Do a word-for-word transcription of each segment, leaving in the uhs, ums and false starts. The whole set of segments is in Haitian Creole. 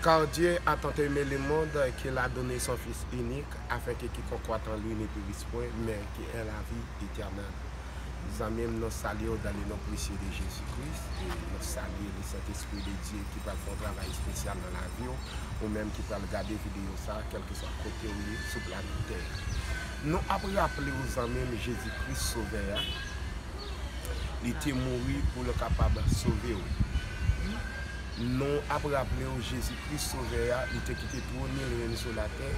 Car Dieu a tant aimé le monde qu'il a donné son Fils unique, afin que quiconque croit en lui ne périsse point, mais qu'il ait la vie éternelle. Zanmi m, nou salye w dans le nom précieux de Jésus-Christ, e nou salye le Saint-Esprit de Dieu ki pral fè yon travay espesyal nan lavi w, ou menm ki pral gade videyo sa, kèlkeswa kote w ye sou planèt tè. Nou ap raple w, zanmi m, Jezi Kris Sovè a, li te mouri pou l kapab sove w. Nou ap raple w, Jezi Kris Sovè a, li te kite twòn li, l vin sou latè.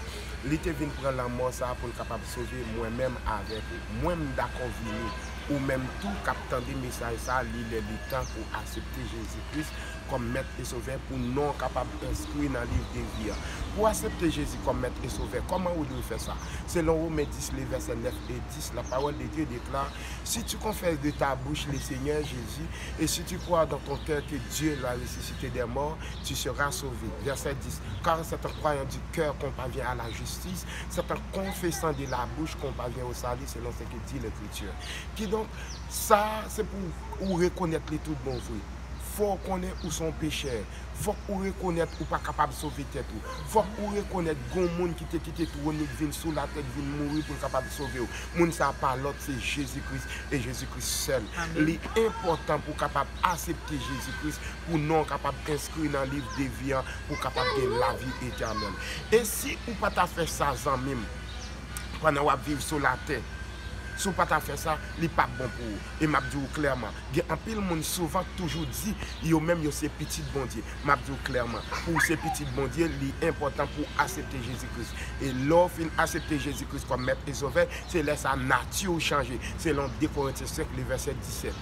Li te vin pran lanmò sa a pou l kapab sove mwen menm avèk ou. Mwen, m dakò vini. Ou menm tou k ap tande mesaj sa a, li lè, li tan pou w aksepte Jezi Kris kòm Mèt e Sovè, pou non w kapab enskri nan liv de vi a. Pou w aksepte Jezi kòm Mèt e Sovè, kòman ou dwe fè sa? Selon Women dis, le vèsè nèf e dis, la parole de Dieu déclare, Si tu confesses de ta bouche le Seigneur Jésus, et si tu crois dans ton cœur que Dieu l'a ressuscité des morts, tu seras sauvé. Verset dix. Car c'est en croyant du cœur qu'on parvient à la justice, c'est en confessant de la bouche qu'on parvient au salut, selon ce que dit l'Écriture. Kidonk, sa se pou ou rekonèt li tout bon vre. Fò w konnen ou se yon pechè. Fòk ou rekonèt ou pa kapab sove tèt ou. Fòk ou rekonèt gon moun ki te kite twòn li, k vin sou latè, k vin mouri pou l kapab sove w. Moun sa a pa lòt, se Jezi Kris, e Jezi Kris sèl. Amèn. Li enpòtan pou w kapab aksepte Jezi Kris, pou non w kapab enskri nan liv de vi an, pou w kapab gen lavi etènèl. E si ou pa ta fè sa, zanmi m, pandan w ap viv sou latè, si w pa ta fè sa, li p ap bon pou ou. E m ap di w klèman, gen anpil moun souvan k toujou di yo menm yo se pitit Bondye. M ap di w klèman, pou w se pitit Bondye, li enpòtan pou w aksepte Jezi Kris. E lè w fin aksepte Jezi Kris kòm Mèt e Sovè, se lè sa a nati w chanje. Selon de Korentyen senk, le vèsè disèt.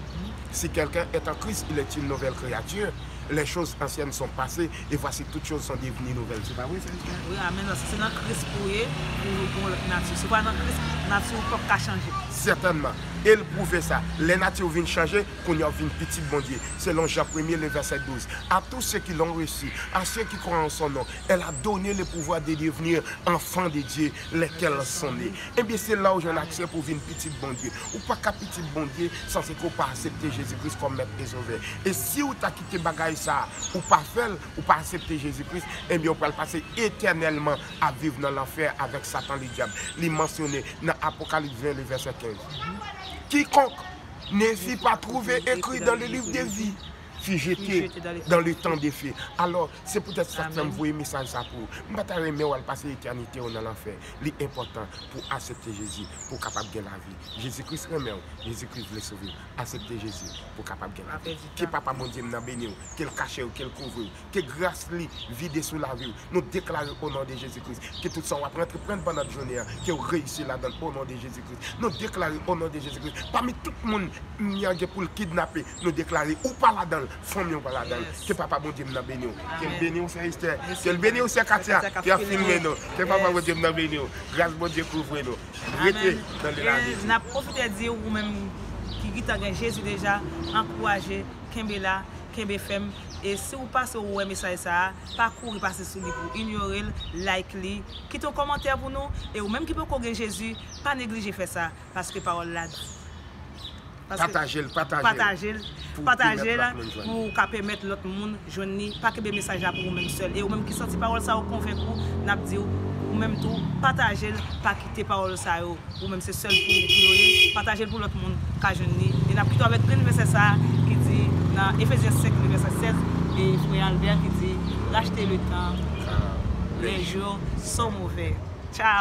Si quelqu'un est en Christ, il est une nouvelle créature. Les choses anciennes sont passées, et voici toutes choses sont devenues nouvelles. Se pa vre, sa? Wi, amèn. Paske se nan Kris pou w ye, pou w gen yon lòt nati. Si w pa nan Kris, nati w p ap ka chanje. Sètènman. E l pwouve sa. Lè nati w vin chanje, kounye a w vin pitit Bondye. Selon Jan premye, le vèsè douz. À tous ceux qui l'ont reçu, à ceux qui croient en son nom, elle a donné le pouvoir de devenir enfants de Dieu, lesquels sont nés. Ebyen, se la w jwenn aksè pou w vin pitit Bondye. Ou pa ka pitit Bondye san se ke w pa aksepte Jezi Kris kòm Mèt e Sovè. E si w ta kite bagay sa a, ou pa fè l, ou pa aksepte Jezi Kris, ebyen, ou pral pase etènèlman ap viv nan lanfè avèk Satan, ledyab. Li mansyone nan Apokalips ven, le vèsè kenz. Quiconque ne fut pas trouvé écrit dans le livre de vie fut jeté dans le temps de feu. Alò, se poutèt sa k fè m voye mesaj sa pou ou. M pa ta renmen w al pase etènite w nan lanfè. Li enpòtan pou w aksepte Jezi, pou w kapab gen lavi. Jezi Kris renmen w, Jezi Kris vle sove w. Aksepte Jezi pou w kapab gen lavi. Ke Papa Bondye m nan beni w, ke l kache w, ke l kouvri w. Ke gras li vide sou lavi w. Nou deklare o non de Jezi Kris. Ke tout sa w ap antreprann pandan jounen an, ke w reyisi ladan l o non de Jezi Kris. Nou deklare o non de Jezi Kris. Pami tout moun m gen pou l kidnape, nou deklare ou pa ladan l, fanmi w pa ladan l. Ke Papa Bondye m nan beni w. Ke l beni w, sè Esther. Ke l beni w, sè Katia, ki ap filme nou. Ke Papa Bondye m nan beni w. Gras Bondye kouvri nou. Rete nan lalite. N ap pwofite di w, ou menm ki gentan gen Jezi deja, ankouraje, kenbe la, kenbe fèm. E si w pase, ou wè mesaj sa a, pa kouri pase sou li pou inyore l, like li, kite yon kòmantè pou nou. E ou menm ki poko gen Jezi, pa neglije fè sa, paske pawòl la di. Pataje l, pataje l, pataje l pou w ka pèmèt lòt moun jwenn li. Pa kenbe mesaj la pou ou menm sèl. E ou menm ki santi pawòl sa yo konvenk ou, n ap di w, ou menm tou, pataje l, pa kite pawòl sa yo. Ou menm se sèl pou, pou yo ye, pataje l pou lòt moun ka jwenn li. E n ap kite w avèk grenn vèsè sa a ki di nan Efezyen senk, le vèsè sèz, e frè Albert ki di, Rachetez le temps, car les jours sont mauvais. Tchao.